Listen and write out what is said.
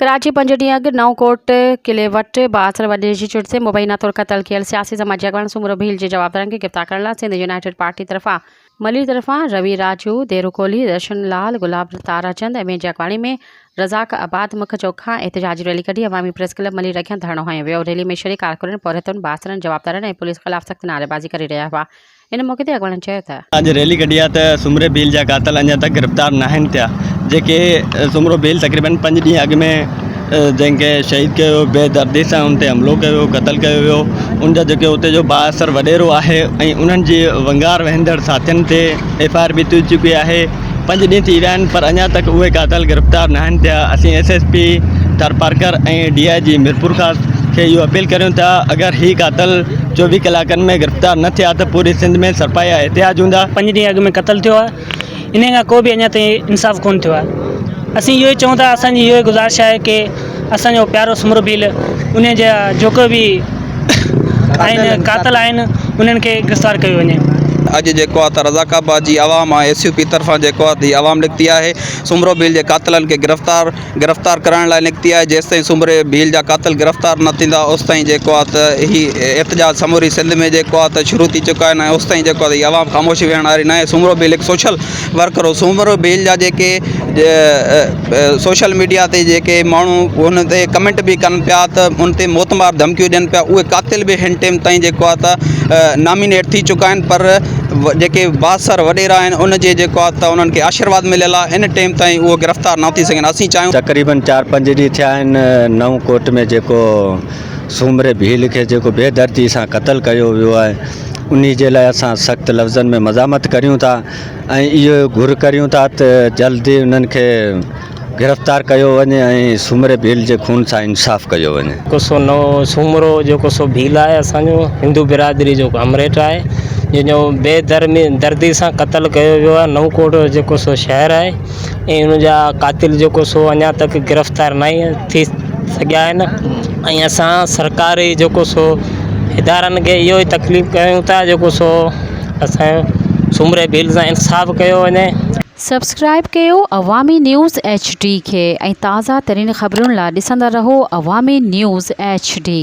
ڪراچي، پنج ڏينهن اڳ نئون ڪوٽ قلعي وٽ بااثر وڏيري جي چڙ تي مبينا طور قتل ڪيل سياسي سماجي اڳواڻ سومرو ڀيل جي جوابدارن کي گرفتار ڪرڻ لاء سنڌ يونائيٽيڊ پارٽي طرفان ملير طرفان روي راجو، ديرو ڪولهي، درشن لال، گلاب تارا چند ۽ ٻين جي اڳواڻي ۾ رزاق آباد مک چوڪ کان احتجاجي ريلي ڪڍي عوامي پريس ڪلب ملير اڳيان ڌرڻو هنيو ويو. ريلي ۾ شريڪ ڪارڪنن، پورهيتن، بااثرن، جوابدارن ۽ پوليس خلاف سخت نعريبازي ڪري رهيا هئا. ان موقعي تي اڳواڻن چيو ته. اڄ ريلي ڪڍي آهي ته سومري ڀيل جا قاتل اڃا تڪ گرفتار ناهن ٿيا جيڪي سومرو ڀيل تقريبن پنج ڏينهن اڳ ۾ جنهن کي شهيد ڪيو ويو بي دردي سان ان تي حملو ڪيو ويو قتل ڪيو ويو ان جا جيڪي اتي جو بااثر وڏيرو آهي ۽ انهن جي ونگار وهندڙ ساٿين تي ايف I R به ٿي چڪي آهي پنج ڏينهن ٿي ويا آهن پر اڃا تڪ اهي قاتل گرفتار ناهن ٿيا اسين S S P Tharparkar ۽ D I جي ميرپورخاص کي اهو اپيل ڪريون ٿا اگر هي قاتل چوويهه ڪلاڪن ۾ گرفتار نه ٿيا ته پوري سنڌ ۾ سرپايا احتجاج هوندا. پنج ڏينهن اڳ ۾ قتل ٿيو آهي انهي کان ڪو به اڃا تائين انصاف ڪونه ٿيو آهي اسين اهو ئي چئون ٿا اسان جي اهو ئي گذارش آهي ڪي اسان جو پيارو سومرو ڀيل انهي جا جيڪو به آهن قاتل آهن انهن کي گرفتار ڪيو وڃي. اڄ جيڪو آ ته رزاق آباد جي عوام ۽ ايس يو پي طرفان جيڪو آ ته هي عوام نڪتي آهي سومرو ڀيل جي قاتلن کي گرفتار گرفتار ڪرائڻ لاء نڪتي آهي جيستائين سومري ڀيل جا قاتل گرفتار نه ٿيندا اوستائين جيڪو آ ته هي احتجاج سموري سنڌ ۾ جيڪو آ ته شروع ٿي چڪا آهن ۽ اوستائين جيڪو آ ته هي عوام خاموش ويهڻ واري ناهي سومرو ڀيل هڪ سوشل ورڪر هو سومرو ڀيل جا جيڪي سوشل ميڊيا تي جيڪي ماڻهو ان تي ڪمينٽ به ڪن پيا ته ان تي موتمار ڌمڪيون ڏين پيا اهي قاتل به هن ٽيم تائين جيڪو آهي ته نامينيٽ ٿي چڪا آهن پر جيڪي بااثر وڏيرا آهن ان جي جيڪو آهي ته انهن کي آشيرواد مليل آهي ان ٽيم تائين اهو گرفتار نه ٿي سگهن اسين چاهيون تقريبن چار پنج ڏينهن ٿيا آهن نئون ڪوٽ ۾ جيڪو سومري ڀيل کي جيڪو بي دردي سان قتل ڪيو ويو آهي انهي جي لاء اسان سخت لفظن ۾ مزاحمت ڪريون ٿا ۽ اهو گهر ڪريون ٿا ته جلدي انهن کي گرفتار ڪيو وڃي ۽ سومري ڀيل جي خون سان انصاف ڪيو وڃي. جيڪو سو نئون سومرو جيڪو سو ڀيل آهي اسان جو هندو برادري جو ڪامريڊ آهي جنهن جو بي درمي دردي سان قتل ڪيو ويو آهي نئون ڪوٽ جيڪو سو شهر آهي ۽ ان جا قاتل جيڪو سو اڃا تڪ گرفتار ناهي ٿي سگهيا آهن ۽ اسان سرڪاري جيڪو سو ادارن کي اهو ئي تڪليف ڪيون ٿا جيڪو سو اسان جو سومري ڀيل سان انصاف ڪيو وڃي. سبسڪرائيب ڪيو عوامي نيوز ايڇ ڊي کي ۽ تازه ترين خبرن لا ڏسندا رهو عوامي نيوز ايڇ ڊي.